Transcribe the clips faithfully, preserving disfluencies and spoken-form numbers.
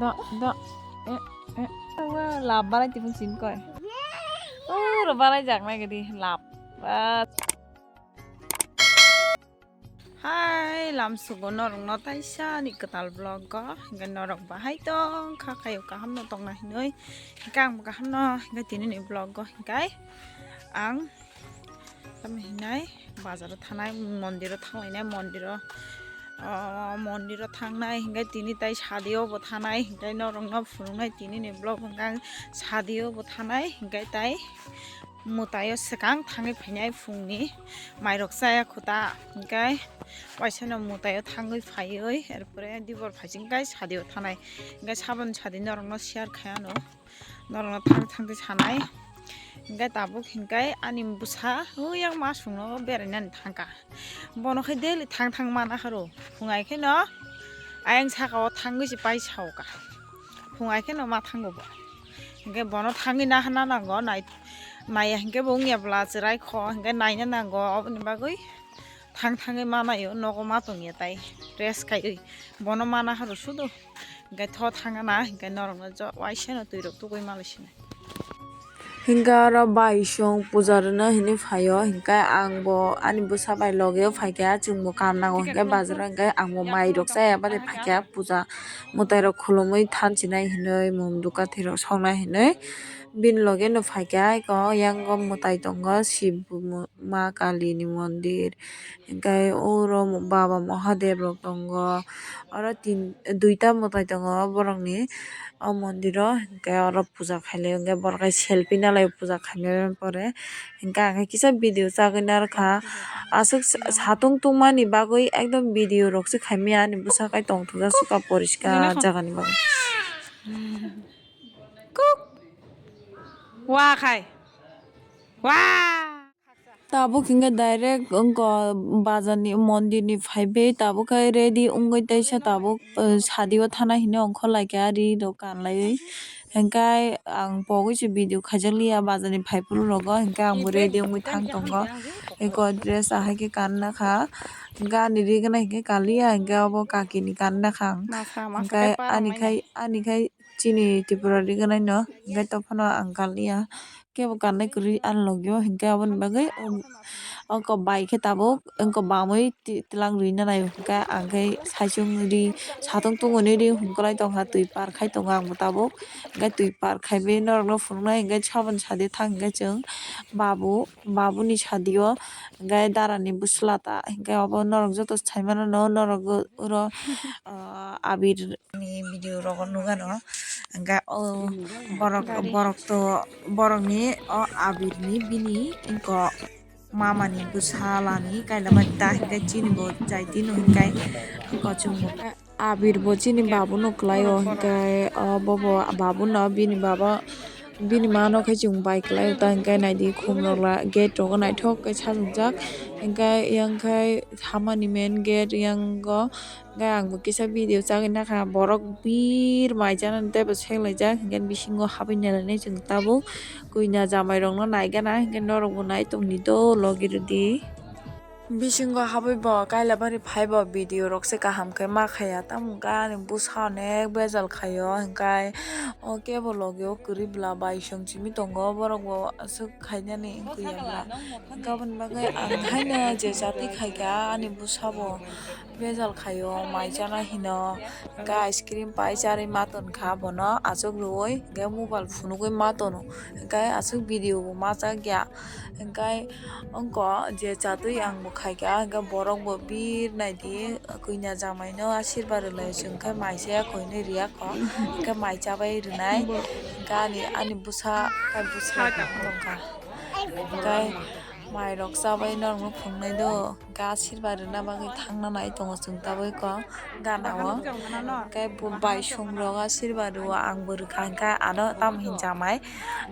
Do, do, eh, eh. Wah, lap balai tibung sin koi. Oh, ro balai jak nai gadi lap. Wah. Hai, lam sugo norok no taisa ni kwtal vlog go. Hingke norok bahai tong kha khayo kaham no tong na hinoi. Hingke ang bo kaham no hingke tini ni vlog go hingke ang tamo hinai bazar o thanai mondir o thanglainai mondir o. O, mondir o thangnai hingke tini tai sadi o bo thanai hingke norok no phunuknai tini ni vlog hingke ang sadi o bo thanai hingke tai mwtai o swkang thangwi phainai phungni mairok chaya khuta hingke waisa no mwtai o thangwi phaiwi erpore dibor phaising kai sadi o thanai hingke saboni sadi norok no share khai ano. Norokno thang thang khe sanai. Hingke tabuk hingke ani bwsa oyang masungno berainani thangkha. Bono khe daily thang thang mana haro. Phungai kheno ayang saka o thangwi se pai saoka. Phungai kheno ma thango bo. Hingke bono thangwi nahana nango nai, maya hingke bo wngya bwla chwrai kho hingke naina nango oboni bagwi. Thang thangwi manayo nogo ma tongya tai rest khaiwi bono mana haro sudo hingke tho thangana hingke norokno jo waisa no twi rok tugui malai sinai. Hingke oro bai song puja rwna hinwi phaio hingke ang bo ani bwsa bai loge o phaikha chwng bo kam nango hingke bazar o hingke ang bo mai rok chaya bade phaikha puja mwtai rok khulumui thansinai hinwi mum dukathi rok soknai hinwi bini loge no phaikha eko yang o mwtai tongo shib. Ma Kali ni mondir, hingke oro Baba Mahadev rok tongo, oro tin duita mwtai tongo borok ni o mondir o, hingke oro puja khailai o, hingke borok hai selfie nalai o puja khaimani pore, hingke ang kisa video chagwi narwkha, aswk satung tungmani bagwi ekdom video rok se khaimya ani bwswk hai tongthokjak sukha poriskar jaga ni bagwi. Kuk. Wa khai. Wa. Tabuk hingke direct wngkha bazar ni mondir ni phaibe tabuk khe ready wngwi teisa tabuk sadi o thana hinwi ongkhorlaikha ri rok kanlaiwi hingke ang pogwi se video khaijakliya bazar ni phaiphuru rogo hingke ang bo ready wngwi thang tongo eko dress ahai khe kanna kha hingke ani ri gana hingke kaliya hingke obo kaki ni kanna kha ang hingke ani khai ani khai. Chini Tripura ri gwnai no hingke tongphano ang kaliya kebo kanlai kwrwi ani logio hingke aboni bagwi ongko bai khe tabuk ongko bamwi twi twlang rwina naio hingke ang khe saichung ri satung tungoni ri hungkolai tongkha twi par khai tongo ang bo tabuk hingke twi par khaiwi norokno phunuknai hingke saboni sadi thang hingke chwng babu babuni sadio hingke darani bwsla ta hingke obo norok joto saimano norok oro abir. Ni video rogo nugano hingke o borok borok to borokni o abirni bini ongko mamani bwsalani kailabari ta hingke chini bo chai tino hingke ongko chwngbo abir bo chini babuno kwlaio hingke o bobo babuno bini baba bini mano khe chwng bai kwlaio ta hingke naidi khum rok gate rogo naithok khe sajokjak hingke yang khe hamani main gate yang o. Hingke ang bo kisa video chagwi nakha borok bir mai chanani teibo seng laijak hingke bisingo habwi nai lainai chwng tabuk koi na jamai rokno naigana hingke norok bo nai tongdi do logi rwdi. Bisingo habwi bo kailabari phaibo video rok se kaham khe ma khaya tamo hingke ani bwsa onek bejal khaio hingke o kebo logi o kwrwi bwla bai song simi tongo borok bo aswk khainani wngkha ya bwla hingke aboni bagwi ang haino je jati khaikha ani bwsa bo. Bejal khaio mai chana hino hingke ice cream pai charwi ma tonkha bono aswk rwui hingke mobile phunugwi ma tono hingke aswk video bo ma chakya hingke ongko je chatwi ang bo khaikha hingke borok bo bir naidi koi na jamai no asirba rwlai chwng khe mai chaya koi nwi riyakho hingke mai chabai rwnai hingke ani ani bwsa bwsa tongkha hingke mai rok chabai norok no phunuknai do. Ga asirba rwna bagwi thangna nai tongo chwng tabuk kho gana o. Hwnkhe bo bai song rok asirba rwo, ang bo rwkha hwnkhe ano tamo hin chamai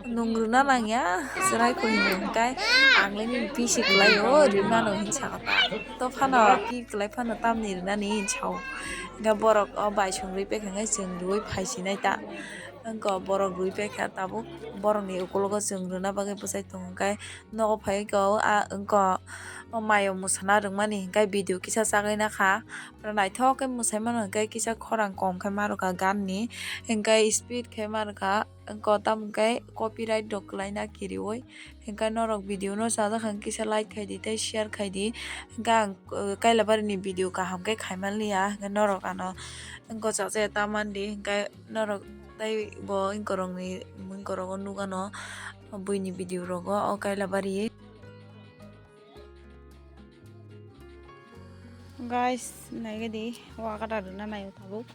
nwng rwna nangya chwrai kho hinwi hwnkhe ang le nini bisi kwlai o rwmano hin sakha ta. To phano ki kwlai phano tamni rwnani hin sao. Hwnkhe borok o bai song rwi pekha hwnkhe chwng rwui phai sinai ta. Wngkha borok rwi paikha tabuk, borokni ukulogo chwng rwna bagwi bwchai tongo, hwnkhe nogo phaikha o, a, wngkha o mayo mwsana rwngmani, hwnkhe video kisa chagwi nakha, naithok khe mwsai mano, hwnkhe kisa khorang kom khe ma rwkha ganni, hwnkhe speed khe ma rwkha, wngkha tamo khe copyright rok kwlaina kiriui. Hwnkhe norok video no chajak kha kisa like khai di tei share khai di. Hwnkhe ang, uh, Kailabari ni video kaham khe khai man liya. Hwnkhe norok ano wngkha chajak ya ta man di. Hwnkhe norok tei bo wngkorok ni, wngkorok o nugano buini video rogo o Kailabari. Guys, naigadi, o agada rwna naio tabuk.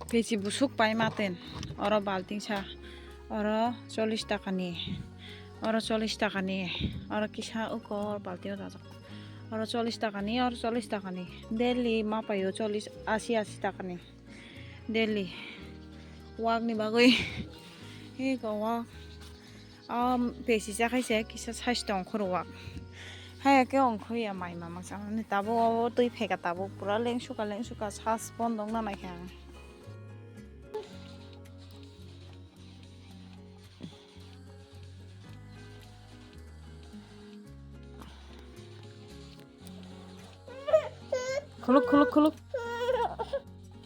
Pesi busuk pai maten. Oro balting sa. Oro chollish taka ni. Oro chollish taka ni. Oro kisa uko oro balting o dajak. Oro chollish taka ni, oro chollish taka ni. Daily ma paio chollish, asi, asi taka ni. Daily. Wak ni bagwi. Eko wak. O pesi cha khaise kisa size tong khoro wak. Haya khe ongkho ya mai mamang cha nani tabuk o twi phaika tabuk pura lengsuka lengsuka sas bondong na naikha ang. Khuluk, khuluk, khuluk.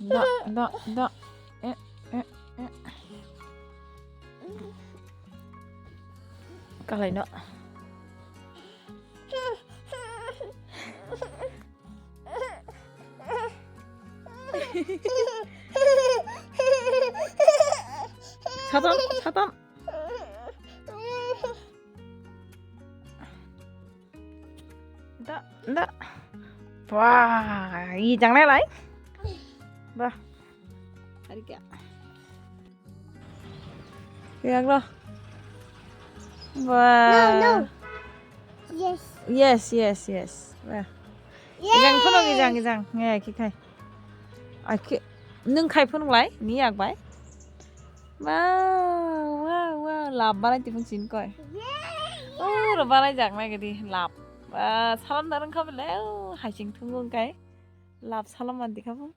Da, da, da. Eh, eh, eh. Kalai no. Saton, saton. Da, da. Wah, i jangnai lai. Bah. Harika. Yang lo. Wah. No, no. Yes. Yes, yes, yes. Wah. Yay! Ijang phunuk, ijang, ijang. Nge, ki khai. Ai, ki, nung khai phunuk lai, ni yak bai. Wow, wow, wow. Lap balai tipung chin koi. Yay! Oh, ro balai jak nai gidi, lap. Wah, salam darung kha bele, oh, hai ching thung kai. Lap salam man di kha bung.